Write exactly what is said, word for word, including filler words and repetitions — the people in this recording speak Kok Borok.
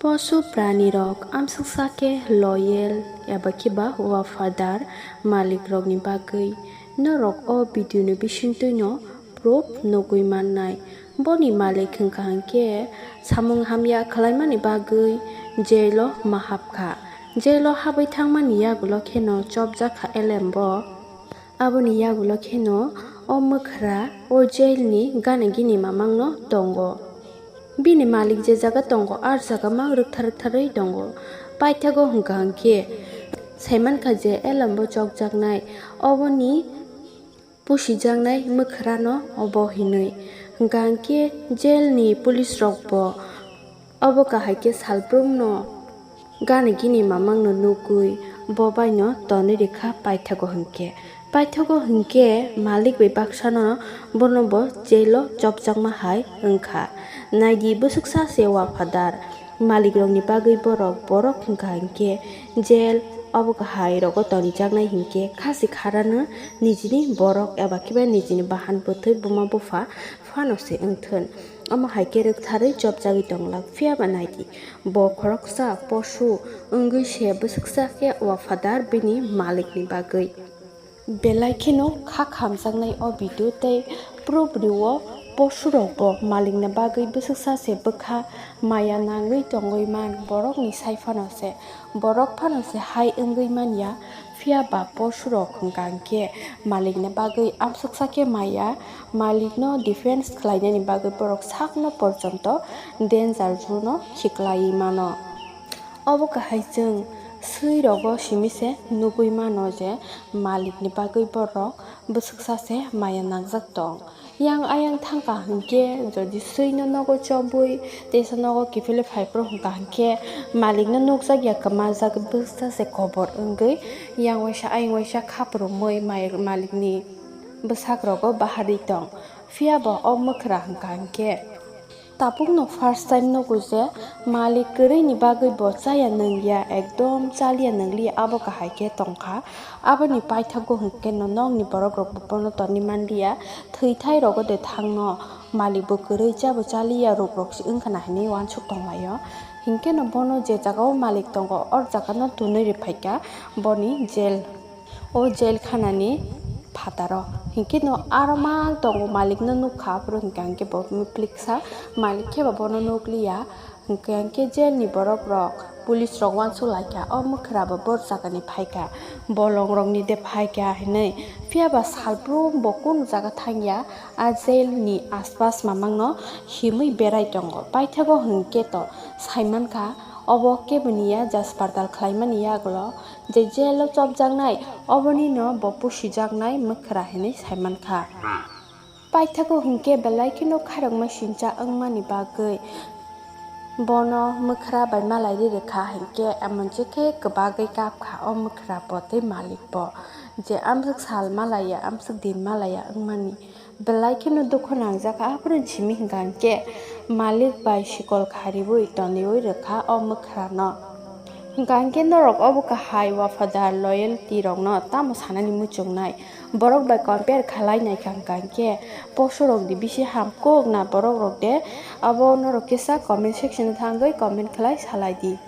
Posu pranirok amsuksa khe loyal eba khe ba wafadar malikrokni bagwi norok o video ni bisingtwi no proof nugwi mannai. Boni malik hwnkha hwnkhe samung hamya khwlaimani bagwi jail o ma hapkha. Jail o habwi thangmani yagulo kheno chopjakha elembo. Aboni yagulo kheno o mwkhra o jail ni gana gini mamangno tongo. Bini malik je jaga tongo, ar jaga mang rwktha rwktharwi tongo. Paithago hwnkha hwnkhe saimankha je elembo chokjaknai, oboni pusijaknai mwkhrano obo hinwi. Hwnkha hwnkhe jail ni police rokbo obo kahai khe salbrumno gana gini mamangno nugwi bo baino tonwi rikha paithago hwnkhe. Paithago hwnkhe malik bai baksano bono bo jail o chopjakma hai wngkha. Naidi bwswksa se wafadar malikrokni bagwi borok, borok hwnkha hwnkhe jail obo kahai rogo tonijaknai hwnkhe khasi kharano nijini borok eba khe ba nijini bahan bwthwi buma bupha phano se wngthun. Omo hai khe rwktharwi chopjagwi tonglak. Phiya ba naidi, bo khoroksa posu wngwi se bwswksa khe wafadar bini malikni bagwi. Belai kheno kha khamjaknai o video tei proof rwo posurokbo malikni bagwi bwswksa se bwkha maya nangwi tongwi man borokni sai phano se. Borok phano se hai wngwi man ya, phiya ba posurok hwnkha hwnkhe malikni bagwi amsuksa khe maya, malikno defense khlainani bagwi borok sakno porjonto danger zone o khiklaiwi mano. Obo kahai chwng swirogo simi se nugwi mano je malikni bagwi borok bwswksa se maya nangjak tong. Yang ayang thangkha hwnkhe, jodi swino nogo chobwi teisa nogo kiphilwi phaiphuru hwnkha hwnkhe, malikno nukjakya kwmajak bwswksa se kobor wngwi yang waisa ayang waisa khaprumwi mai-, malikni bwsakrogo baharwi tong. Phiya bo o mwkhra hwnkha hwnkhe, tabukno first time nugo je malik kwrwini bagwi bo chaya nungya, ekdom chaliya nungliya, abo kahai khe tongkha. Aboni paithago hwnkhe no nokni borok rokbo bono tonwi manliya, thwithai rogo de thangno malik bo kwrwi, chabo chaliya, rukrok se wngkha na hinwi uansuk tonglaio. Hinkhe no bono je jaga o malik tongo, or jaga no tunwi rwphaikha boni jail. O jail khanani phataro. Hinkhe no aro mang tongo, malikno nukha, aphuru hinkhe hinkhe bo mipliksa, malik khe bo bono nukliya. Hinkhe hinkhe jail ni borok rok, police rok uansuk laikha, o mwkhra bo bor jagani phaikha, bolong rokni de phaikha hinwi. Phiya ba salbrum bo kunu jaga thangya, a jail ni aspas mamangno himwi berai tongo. Paithago hinkhe to saimankha, obo keboni ya, jaspartal khlaimani yagulo je jail o chopjaknai, obonino bo pusijaknai mwkhra hinwi saimankha. Paithago hinkhe belai kheno khairokma sincha wngmani bagwi bono mwkhra bai malai ri rwkha hinkhe, emonjekhe kwbagwi kapkha o mwkhra bo tei malik bo, je amswk sal malaiya, amswk din malaiya wngmani. Belai kheno dukhu nangjak, aphuru simi hwnkha hinkhe malik bai sikol khariwi toniwi rwkha o mwkhrano. Hwnkha hinkhe norok obo kahai wafadar loyalty rokno tamo sanani muchungnai? Borok bai compare khalai naikha hwnkha hinkhe posurokni bisi hamkuk na borok rok de? Abo norok kisa comment section o thangwi comment khlai salai di.